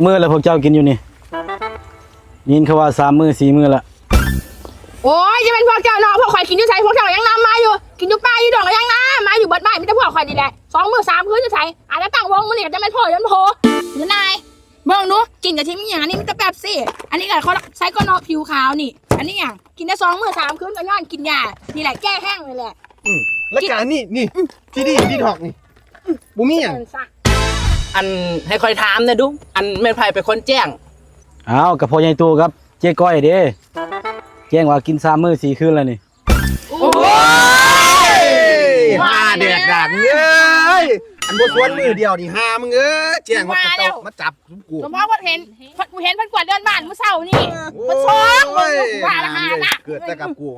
ມື້ລະພວກເຈົ້າກິນຢູ່ນີ້? ຍິນເຂົາວ່າສາມມື້ສີ່ມື້ລະ. ໂອ້ຍ ຈະແມ່ນພວກເຈົ້າເນາະ, ພວກຂ້ອຍກິນຢູ່ໃສ ພວກເຈົ້າກໍຍັງນຳມາຢູ່, ກິນຢູ່ປ່າຢູ່ດອງກໍຍັງນຳມາຢູ່, ເບິດມາມີແຕ່ພວກຂ້ອຍນີ້ແຫຼະ. ສອງມື້ສາມຄືນຢູ່ໃສ? ອາດຈະຕັ້ງວົງມື້ນີ້ກໍຈະແມ່ນໂພດຈົນໂພ. ນາຍ ເບິ່ງດູ ກິນກະທິມີຫຍັງ? ອັນນີ້ມີແຕ່ເປັບຊີ, ອັນນີ້ກໍຄົນໃສ່ກໍເນາະ ຜິວຂາວນີ້. ອັນນີ້ຫຍັງ? ກິນແຕ່ສອງມື້ສາມຄືນກໍຍ້ອນກິນຢານີ້ແຫຼະ ແກ້ແຫ້ງນີ້ແຫຼະ. ອືມ ແລ້ວກະອັນນີ້ ນີ້ ອືມ ທີ່ດີດີທັອກນີ້ ອືມ ບໍ່ມີຫຍັງ. ອັນໃຫ້ຂ້ອຍຖາມແດ່ດູ ອັນແມ່ນໃຜເປັນຄົນແຈ້ງ? ອ້າວ ກໍພໍ່ໃຫຍ່ຕູ້ກັບເຈ້ກ້ອຍເດ້ ແຈ້ງວ່າກິນສາມມື້ສີ່ຄືນແລ້ວນີ້. ໂອ້ຍ ຫາແດກດາກເອີຍ ອັນບໍ່ຊວນມື້ດຽວນີ້ ຫາມຶງເອີຍ ແຈ້ງວ່າເຂົາເຈົ້າມາຈັບ ສມມຸດເພິ່ນເຫັນ ເພິ່ນ ເຫັນເພິ່ນກວາດເຮືອນບ້ານມື້ເຊົ້ານີ້ ເພິ່ນຊອກເບິ່ງຢູ່ ວ່າລະຫານະ ເກີດແຕ່ກັບກູ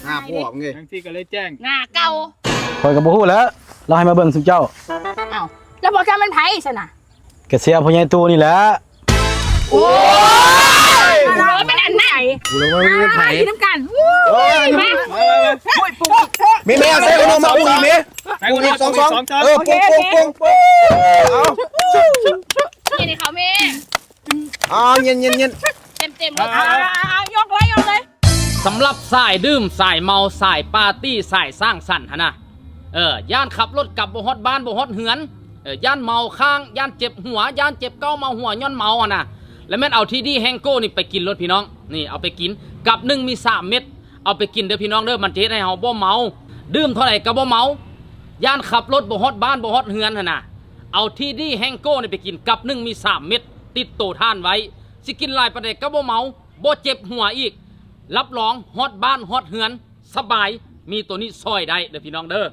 ຫາພໍ່ເອີຍ ຈັ່ງຊີ້ກໍເລີຍແຈ້ງ ໜ້າເກົ່າ. ຂ້ອຍກໍບໍ່ຮູ້ແຫຼະ ລາວໃຫ້ມາເບິ່ງຊຸມເຈົ້າ. ອ້າວ ແລ້ວພວກເຈົ້າແມ່ນໃຜຊັ້ນນະ? ກະເຊຍພໍ່ໃຫຍ່ຕູ້ນີ້ແຫຼະ. ໂອ້ຍ ເປັນອັນໃດ? ກູລະວ່າແມ່ນໃຜ ກິນນຳກັນ. ໂອ້ຍ ມາ ແມ່ ແມ່ ໃສ່ຂະໜົມມາປຸງອີກແມ່ ປຸງອີກສອງຊອງ. ເອີ ປຸງ ປຸງ ປຸງ ເອົາ ນີ້ເຂົ້າແມ່. ອ່າ ເຢັນໆໆ ເຕັມໆ ເອົາ ຍົກເລີຍ ຍົກເລີຍ. ສຳລັບສາຍດື່ມ ສາຍເມົາ ສາຍປາຕີ້ ສາຍສ້າງສັນຫັ້ນນະ ເອີ ຢ້ານຂັບລົດກັບບໍ່ຮອດບ້ານບໍ່ຮອດເຮືອນ ເອີ ຢ້ານເມົາຄ້າງ ຢ້ານເຈັບຫົວ ຢ້ານເຈັບເກົ້າເມົາຫົວຍ້ອນເມົາຫັ້ນນະ ແລ້ວແມ່ນເອົາທີດີແຮງໂກ້ນີ້ໄປກິນໂລດພີ່ນ້ອງ. ນີ້ເອົາໄປກິນ ກັບໜຶ່ງມີສາມເມັດ ເອົາໄປກິນເດີພີ່ນ້ອງເດີ ມັນຈະເຮັດໃຫ້ເຮົາບໍ່ເມົາ ດື່ມເທົ່າໃດກໍບໍ່ເມົາ. ຢ້ານຂັບລົດບໍ່ຮອດບ້ານບໍ່ຮອດເຮືອນຫັ້ນນະ ເອົາທີດີແຮງໂກ້ນີ້ໄປກິນ ກັບໜຶ່ງມີສາມເມັດ ຕິດໂຕທ່ານໄວ້ ຊິກິນຫຼາຍປານໃດກໍບໍ່ເມົາ ບໍ່ເຈັບຫົວອີກ. ຮັບຮອງຮອດບ້ານຮອດເຮືອນສະບາຍ ມີໂຕນີ້ຊ່ອຍໄດ້ເດີພີ່ນ້ອງເດີ.